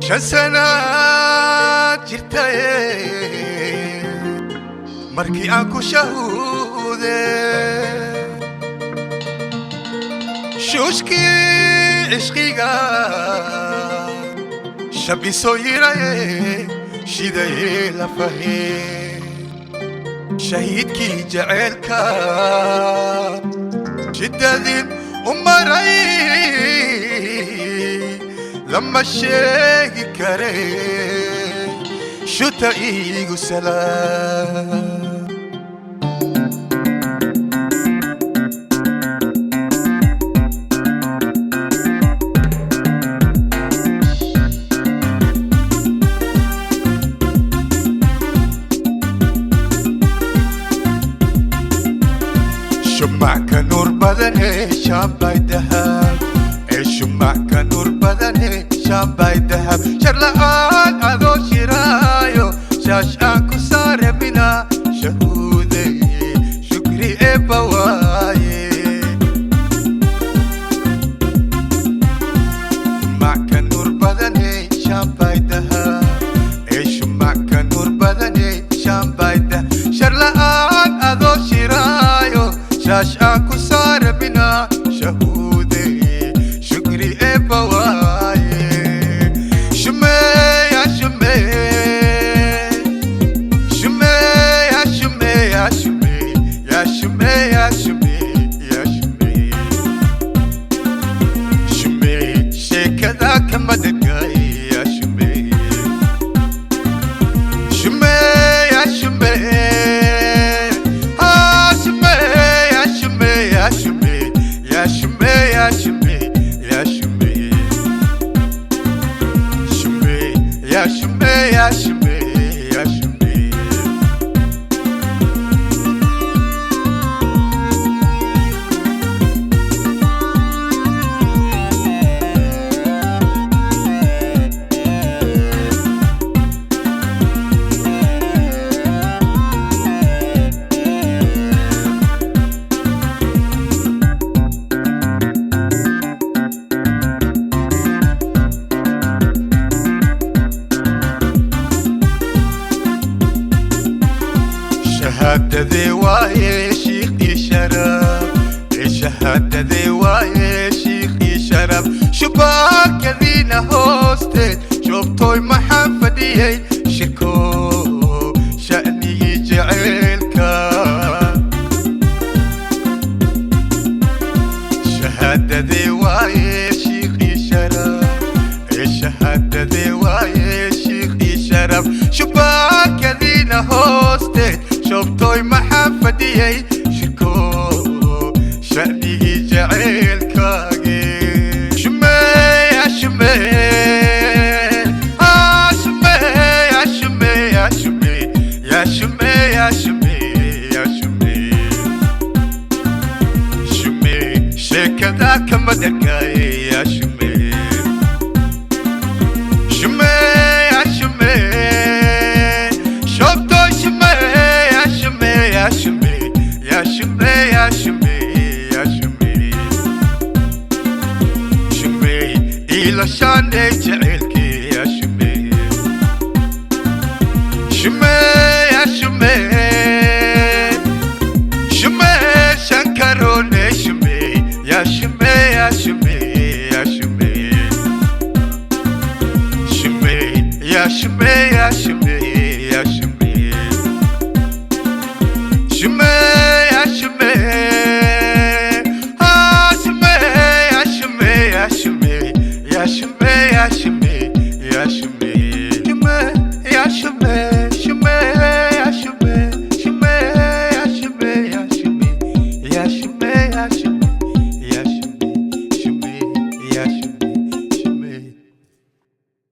5 sanaad jirtaye, markii aan ku shahuude, shuushkii cishqiga shabisoo yiraye, shidaye lafahe, shahiidkii jaceylka shiddadin u maray lama sheegi kare, shuta iigu salaam. Shumac ka nuur badan ee shaambay dahab ee, shumac ka nuur badan ee shaambay dahab, shar la'aan adoo shiraayo, shaash aan ku saare mina shahuude, shukri eebba waaye. Shumac ka nuur badan ee shaambay dahab ee, shumac ka nuur badan ee shaambay dahab, shar la'aan adoo shiraayo, shaash aan ku saare mina shahuude, shukri eebba waaye. Shumeya shumee, shumeya shumeya shume ya shumeya shume ya shume shume, sheekada kama dhagay ya shume, shume ya shume, ah shume ya shume ya shume ya shume ya shume ya shume shume ya shume ya shume ya shume. Shahaadadee waaye shiiqii sharaf ee, shahaadadee waaye shiiqii sharaf, shubaakadiina hoosteed shoobtooy maxaan fadhiyey, shirko sha'nigii jaceylka. Shahaadadee waaye shiiqii sharaf ee, shahaadadee waaye shiiqii sharaf, shubaakadiina hoosteed shoobtooy maxaan fadhiyey, shirko sha'nigii jaceylkaage. Shumeya shumee, ah shumeya shumeya shume ya shumeya shume ya shume shume, sheekada kama dhagay ya shume, shume ya shume, shobto shume ya shume ya shume ya shume ya shume ya shume shume, ila shaane jaceylkii ya shume, shume ya shume shume, shankarone shume ya shume ya shume ya shume shume ya shume ya shume ya shume.